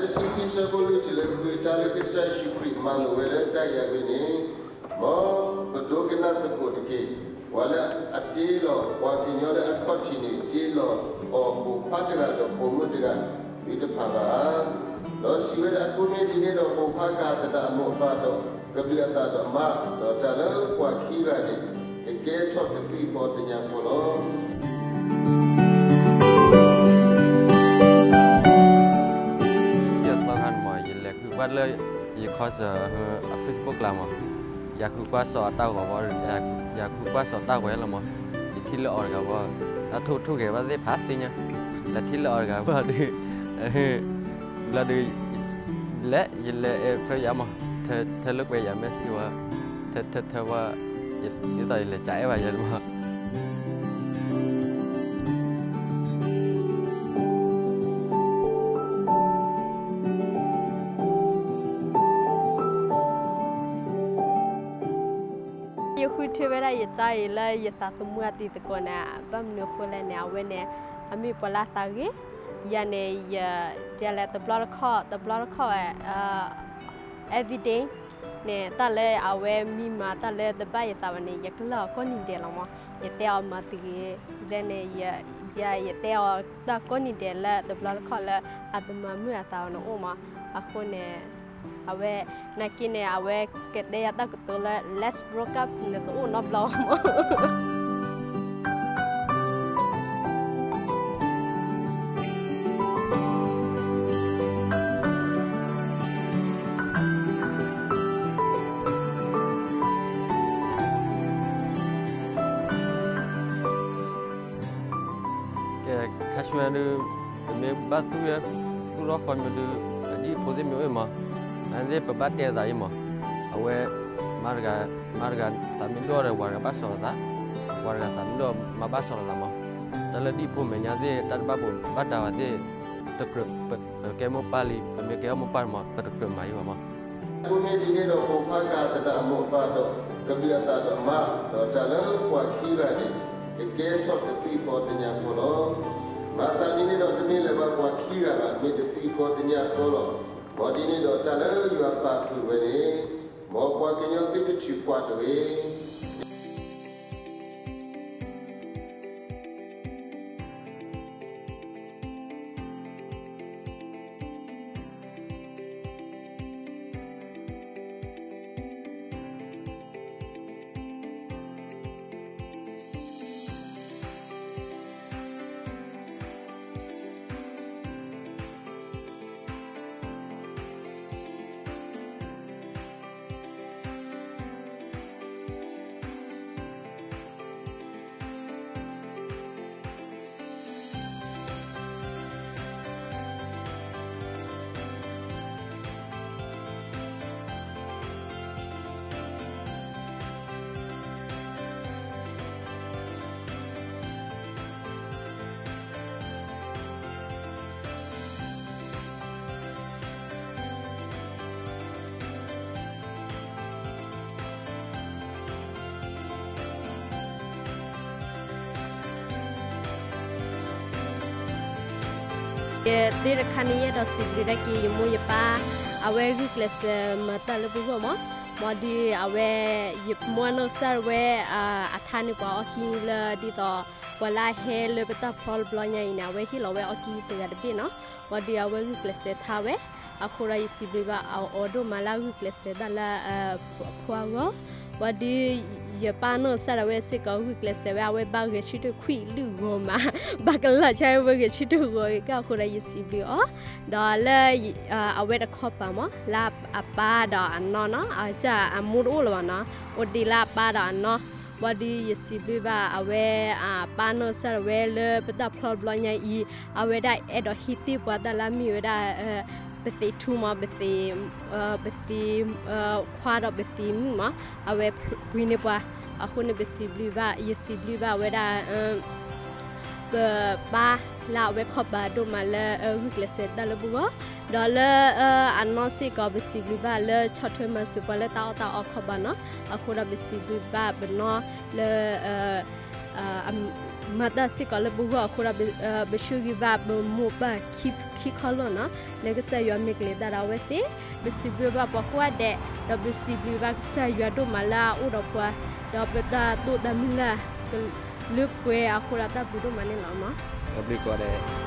တဆံခွံဆၢဖိလွံၢ်တုၤလၢဃု တၢ်လၢကစၢ်ယ့ၣ်ၡူးခရံာ်မၤလိာ်ဝဲလၢတၢ်အံၤအဂ့ၢ်န့ၣ်, မ်ပဒိကနၣ်သကိးတက့ၢ်. ပှၤလၢအတ့လီၤပှၤကညီလၢအခီၣ်ထံးန့ၣ် တ့လီၤအီၤပိာ်ခွါတဂၤဒီးပိာ်မုၣ်တဂၤ သုတဖးဘၣ်ဧါ. ဒီးစံးဝဲဒၣ် အဃိမ့ၢ်ဒ်န့ၣ်ဒီး ပိာ်ခွါကဟးသဒၣ်အမိၢ်အပၢ်ဒီး ကဘျုးအသးဒီးမါ, ဒီးတၢ်လၢပှၤခံဂၤန့ၣ် ကကဲထီၣ်တသွံၣ်ဃီတညါဃီလီၤ. ယသီခါန့ၣ်မး ယလဲၤဃုကွၢ်လၢ ယခီစၢၤအ Facebook ကျါမး, ယဃုကွၢ်စီၤအတၢ်ဂီၤဘီ, ယဃုကွၢ်စီၤတၢ်ဂီၤလီၤမး, ယထံၣ်လၢအီၤတဂၤဘီ, အထိၣ်ထိၣ်ဂဲၤဘၣ်သ့ၣ်ဖးသ့ၣ်ညါ, လၢထံၣ်လၢအီၤတဂၤဘီဒုး ဘျီဒုး လဲၤ ယလဲၤအဲၣ်ဖျၢယၤမး, ထဲလၢကွဲးယၤ message ဝဲ, ထဲထဲထဲဝဲ, ဒ်သိးယလဲၤကအဲၣ်ဘၣ်ယၤမး. ယဃုထၢဝဲဒၣ်ယကၠါအံၤလၢယသးသမူအတံၤသကိးန့ၣ်, ဘၣ်မနုၤအဃိလဲၣ်န့ၣ် အဝဲန့ၣ် အမ့ၢ်ပှၤလၢအသးဂ့ၤ, ယၤန့ၣ် ယ ဒ်လဲၣ် တဘျီတခီၣ် တဘျီတခီၣ်ဝဲ everyday န့ၣ် တၢ်လၢအဝဲမ့ၢ်မၤတၢ်လၢတဘၣ်ယသးဘၣ်န့ၣ် ယကလၢအီၤကိးနံၤဒဲးလီၤမး, ယတဲအီၤမၤတဂ့ၤ, ယၤန့ၣ် ယ ယတဲအီၤတၢ်ကိးနံၤဒဲးလၢတဘျီတခီၣ်လၢ အတမၤမုာ်အသးအီၤန့ၣ်အိၣ်မး, အဃိန့ၣ် အဝဲ နာ်က့န့ၣ် အဝဲကတဲယၤတၢ်ကတိၤလၢ let's broke up န့ၣ်တအိၣ်နီတဘျီမး. ကဲ ခါဆူညါဒုး ပမ့ၢ်ဘၣ်သူၣ် သူၣ်ထီၣ်ဃီမ့ၢ်ဒုး ပဒံၣ်ဖိသ့ၣ်မ့ၢ်အိၣ်မး, အန့ၣ်သ့ၣ်ပဘၣ်တဲအသးအံၤမး, အဝဲ မါတဂၤ မါတဂၤသးမ့ၢ်ဒိၣ်ဒီး ပှၤတဂၤဘၣ်စီၤလိာ်သး, ပှၤတဂၤသးမ့ၢ်ဒိၣ် မါဘၣ်စီၤလိာ်သးမး, တၢ်လၢဒံၣ်ဖိမဲာ်ညါသ့ၣ် တၢ်တဘၣ်ဘၣ်ဒါဘၣ်သ့ၣ် တကြၢး ပကဲမိၢ်ပၢ်လံ ပမ့ၢ်ကဲထီၣ်မိၢ်ပၢ်မး ပတကြၢးမၤအံၤဘၣ်မး. အဃိမ့ၢ်ဒ်န့ၣ်ဒီး ပိာ်ခွါကဟးသဒၣ်အမိၢ်အပၢ်ဒီး ကဘျုးအသးဒီးမါ, ဒီးတၢ်လၢပှၤခံဂၤန့ၣ် ကကဲထီၣ်တသွံၣ်ဃီတညါဃီလီၤ. မၤသးဒ်န့ၣ်ဒီး တမ့ၢ်လၢၤဘၣ်ပှၤခံဂၤဘၣ်, မ့ၢ်တသွံၣ်ဃီတညါဃီလီၤ. မ်ဒ်န့ၣ်ဒီးတၢ်လၢယွၤပာ်ဃုာ်ဝဲန့ၣ်, မ်ပှၤကညီသုတထုးကွၢ်တဂ့ၤ. ယသ့ၣ်တခါန့ၣ် ယအဲၣ်ဒိးစံးဘျုးဒၣ်က့ၤ ယမိၢ်ယပၢ်, အဝဲဂုာ်ကျဲးစၢးမၤတၢ်လၢပဂီၢ်မး, မ်ဒ်အဝဲ ယမိၢ်အနီၢ်ကစၢ်ဝဲ အထါန့ၢ်ပှၤအီၣ်ကံၢ်လၢဒ်သိး ပှၤလၢအဟဲလၢပတၢ်ဖျီတဘျီညါအံၤန့ၣ် အဝဲဟ့ၣ်လီၤဝဲအီၣ်ကံၢ်တဂၤတဘ့ၣ်နီၤ, မ်ဒ်အဝဲဂုာ်ကျဲးစၢးထါဝဲ, အဃိဒီးယစံးဘျုးဘၣ်အီၤဒိၣ်မးလၢအဂုာ်ကျဲးစၢးတၢ်လၢ အဖိအဂီၢ်, မ်ဒ် ယပၢ်နီၢ်ကစၢ်ဒၣ်ဝဲစ့ၢ်ကီးဂုာ်ကျဲးစၢးဝဲ အဝဲဘၣ်ဂဲၤဆၢထၢၣ်ခွံလွံၢ်ဂီၤမး, ဘၣ်ကလၢ်ဆၢဝဲဂဲၤဆၢထၢၣ်ဂီၤက့ၤအဃိဒီးယစံးဘျုးအီၤ, ဒီးလၢ အဝဲတခီပၤမး လၢအပၢ်ဒီးအနီၢ်နီၤ, အမိၢ်တအိၣ်လၢၤဘၣ်နီၤ, အိၣ်ဒံးလၢအပၢ်ဒီးအနီၢ်, မ်ဒ်ယစံးဘျုးဘၣ်အဝဲ အပၢ်နီၢ်ကစၢ်ဒၣ်ဝဲလၢပတၢ်ဖျီတဘျီညါအံၤ, အဝဲဒၣ်အဲၣ်ဒိးဟ့ၣ်တ့ၢ်ပှၤတၢ်လၢအမ့ၢ်ဝဲဒၣ် ပသံးထူမး, ပသံး ပသံးခွါဒီးပသံးမုၣ်မး, အဝဲပှ့ၤန့ၢ်ပှၤ, အဃိန့ၣ်ပစံးဘျုးဘၣ်, ယစံးဘျုးဘၣ်ဝဲဒၣ် ပပၢ်လၢအဝဲခီပၤဒိၣ်မးလၢအဂုာ်ကျဲးစၢးတၢ်လၢပဂီၢ်, ဒီးလၢအနီၢ်စ့ၢ်ကီး ပစံးဘျုးဘၣ်လၢဆီၣ်ထွဲမၤစၢၤပှၤလၢတၢ်အီၣ်တၢ်အီခီပၤနီၤ, အဃိဒီးပစံးဘျုးဘၣ်ပနီၢ်လၢ မၤတၢ်စ့ၢ်ကီးလၢပဂီၢ်အဃိဒီး ပဆၢဂ့ၤဘၣ်ပမိၢ်ပၢ်ခံခီလီၢ်နီၤ, လၢကစၢ်ယွၤမ့ၢ်ကလဲၤဒၣ်ဒီးအဝဲသ့ၣ်, ပစံးဘျုးဘၣ်ပှၤကိးဂၤဒဲး, ဒီးပစံးဘျုးဘၣ်ကစၢ်ယွၤဒိၣ်မးလၢအအိၣ်ဒီးပှၤ, ဒီးပတၢ်တိၢ်တၢ်မုၢ်လၢ် လၢပှဲၤအဃိဒီးတၢ်ဘျုးဒိၣ်မးန့ၣ်လီၤနီၤ. တၢ်ဘျုးကိးဂၤဒဲး